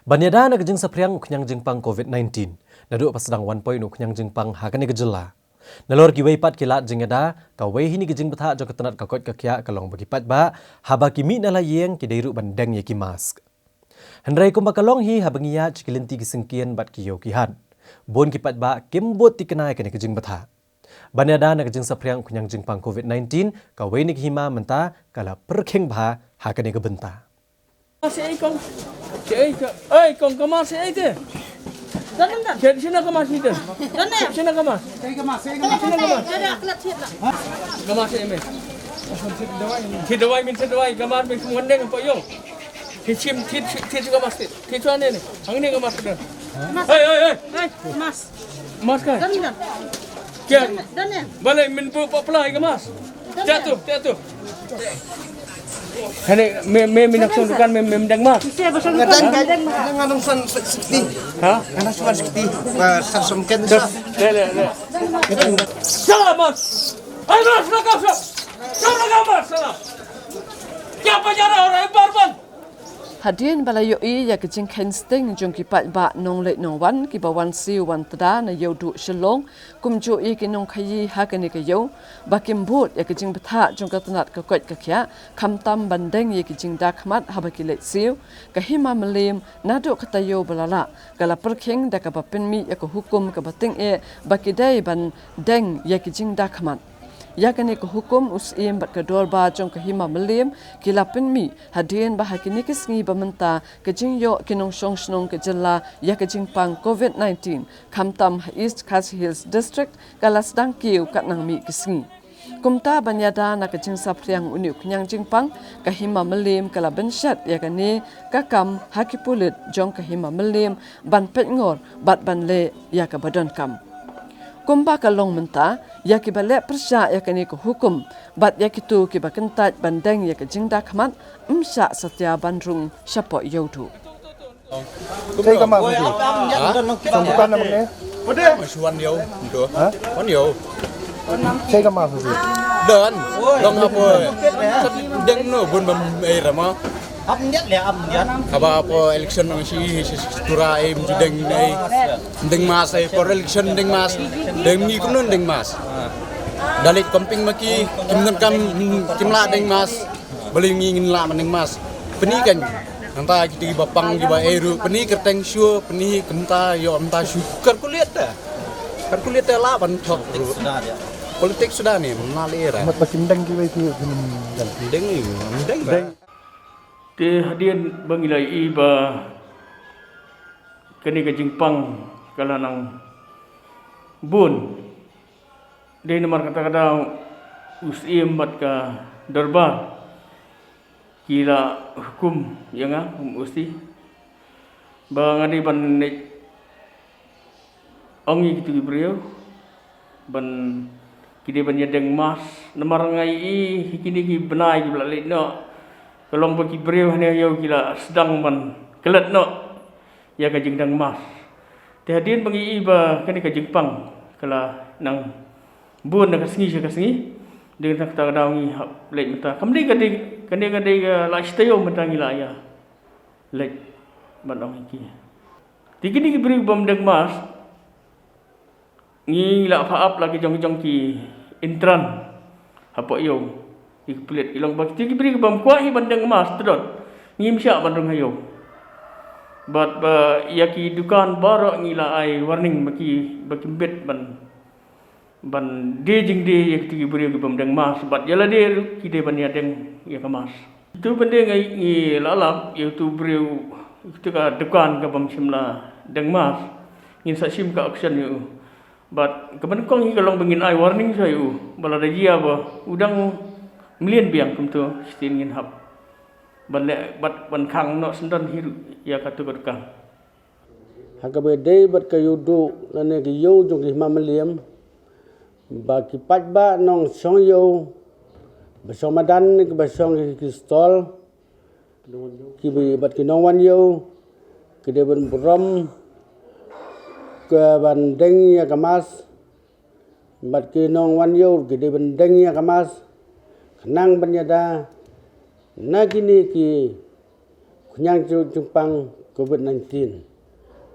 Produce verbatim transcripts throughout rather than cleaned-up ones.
Ban ïada na ka jingsaphriang u khñiang jingpang COVID nineteen, naduh ba sdang wan poi u khñiang jingpang ha kane ka jylla. Nalor kiwei pat ki lad jingïada, kawei hi na ki jingbthah jong ka tnat ka koit ka khiah ka long ba ki paidbah, haba ki mih na la ïing ki dei ruh ban deng ïa ki mask. Hynrei kumba ka long hi haba ngi ïaid sha ki lynti ki syngkien bad ki ïew ki hat, bun ki paidbah kim bud thikna ïa kane ka jingbthah. Ban ïada na ka jingsaphriang u khñiang jingpang COVID nineteen, kawei na ki hima mynta ka la pyrkhing bha ha kane ka bynta. Ka mask ei kong. Ka ei ka, ei kong, ka mask ei te. Don, don, don. Ka, sino ka mask ni te? Don, don. Sino ka mask? Sino ka mask? Don, don. Ka mask ei me. Thied dawai, min thied dawai, ka mask min kum wan deng pa ïong. Thied shim, thied, thied ka mask thied. Thied shwa ne ne. Hangne ka mask don. Mask. Ei, ei, ei. Ei, mask. Mask ka? Don, don. Kya? Don, don. Balei min pu pa pla ka mask. Tiatu, tiatu. Hane, me, me, me nak song dukan, me, me deng mask. Nga deng, deng, nga nang san sixty. Ha? Nga nang san sixty. Ba san som ken sa. Le, le, le. Salah mask. Ai mask na ka sa. Salah ka mask salah. Kya pajara ho raha hai bar bar? Hadien ba la ïohi ïa ka jingkheiñ sting jong ki paidbah nongleit nongwan kiba wan siew wan tda na Ïewduh Shillong, kumjuh ïa ki nongkhaïi ha kane ka ïew, ba kim bud ïa ka jingbthah jong ka tnat ka koit ka khiah, khamtam ban deng ïa ki jingda khmat haba ki leit siew, ka Hima Mylliem naduh ka taïew ba la lah, ka la pyrkhing da kaba pynmih ïa ka hukum kaba tyngeh ba ki dei ban deng ïa ki jingda khmat. Ïa kane ka hukum u Syiem bad ka dorbar jong ka Hima Mylliem ki la pynmih hadien ba ha kine ki sngi ba mynta ka jingïoh ki nongshong shnong ka jylla ïa ka jingpang COVID nineteen, khamtam ha East Khasi Hills District, ka la sdang kiew katba nang mih ki sngi. Kumta ban ïada na ka jingsaphriang une u khñiang jingpang, ka Hima Mylliem ka la bynshet ïa kane ka kam ha ki pulit jong ka Hima Mylliem ban peit ngor bad ban leh ïa kaba donkam. Kumba ka long mynta, ïa kiba leh pyrshah ïa kane ka hukum bad ïa kito kiba kyntait ban deng ïa ka jingda khmat, ym shah satia ban rung shapoh Ïewduh. Sei ka ma phi? Ha? Sam bukan nama ne? Masih wan ïew, tu. Ha? Wan ïew. Sei ka ma phi? Dan, long apa? Deng no bun bam eh rama. Ap ndiat le, ap ndiat. Haba hapoh election nang shi, shi, shi, tura, eh, mju deng, eh, deng mask, eh, por election deng mask. Deng ni kumno deng mask. Da leit camping ma ki, kim donkam, kim lah deng mask. Balei ngi ngin lah ban deng mask. Pyni kan. Nangta kito kiba pang kiba eh ruh. Pyni kyrteng shuh, pyni kumta ïoh mynta shuh. Calculate da. Calculate da lah ban thok ruh. Politik suda ne, mna le ra. Mat ba kim deng kiwei ki kim deng. Deng ni, deng ba. Deng. Te hadien ba ngi la ïohi ba kane ka jingpang ka la nang bun. Dei namar kata ka daw u Syiem bad ka dorbar ki la hukum ïa nga kum u S P ba nga dei ban leit ong ïa kito ki briew ban ki dei ban ïa deng mask. Namar nga ïohi ha kine ki bnai kiba la leit noh ka long ba ki briew hangne ha ïew ki la sdang ban klet noh ïa ka jingdeng mask. Te hadien ba ngi ïohi ba kane ka jingpang ka la nang bun na ka sngi sha ka sngi, dei na kata ka daw ngi hap leit mynta. Kam dei ka dei, kane ka dei ka la shi taïew mynta ngi la ïa leit ban ong ïa ki. Te kine ki briew bym deng mask, ngi la phah ap la ki jong ki jong ki intran hapoh ïew. Ki pulit ki long ba kito ki briew bym kwah hi ban deng mask, te dot ngim shah ban rung ha ïew. Bad ba ïa ki dukan baroh ngi la ai warning ba ki, ba kim bit ban, ban die jingdie ïa kito ki briew ki bym deng mask. Bad ïa lade ruh ki dei ban ïa deng ïa ka mask. Itu ban dei ngi, ngi la lap ïa utu briew, ïa utu ka dukan ka bym shym la deng mask. Ngin sa shim ka action ïa u. Bad kaba nyngkong hi ka long ba ngin ai warning sha u ba lada jia ba u dang mlien biang kumto, shisien ngin hap ban leh, bad ban khang noh syndon hi ruh ïa katu ka dukan. Ha kaba dei bad ka ïewduh lane ka ïew jong ki hima mylliem, ba ki paidbah nongshong ïew, ba shong madan, ki ba shong ki stall, ki ba, bad ki nongwan ïew ki dei ban burom ka ban deng ïa ka mask. Bad ki nongwan ïew ki dei ban deng ïa ka mask khnang ban ïada na kine ki khñiang jingpang COVID nineteen.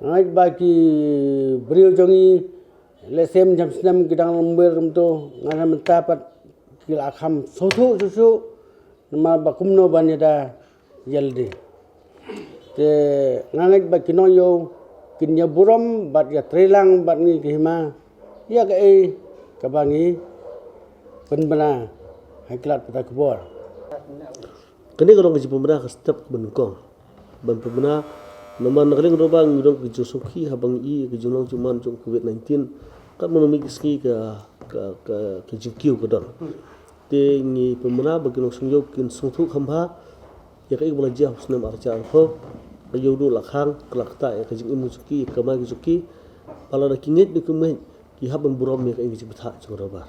Nga ngeit ba ki briew jong ngi, lehse mynjam snem ki dang lymwer kumto, nga ngeit mynta pat ki la kham sngewthuh shuh shuh, namar ba kumno ban ïada ïalade. Te nga ngeit ba ki nongïaw kin ïa burom bad ïa treilang bad ngi ki hima ïa kaei kaba ngi pynbna ha ki lad pathai khubor. Kane ka long ka jingpynbna ka step kaba nyngkong ban pynbna. Namar na ka liang ka dohbah ngi don ka jingsngewkhia haba ngi i ka jinglong jingman jong COVID nineteen. Katba ngi mih ki sngi ka, ka, ka, ka jingkiew ka don. Te ngi pynbna ba ki nongshong ïew kin sngewthuh kham bha ïa kaei kaba la jia ha u snem ar hajar arphew. Ka ïew duh la khang, ka la ktah ïa ka jingim jong ki, ïa ka kamai ka jong ki. Ba lada ki ngeit ne kim ngeit, ki hap ban burom ïa kaei ka jingbthah jong ka dorbar.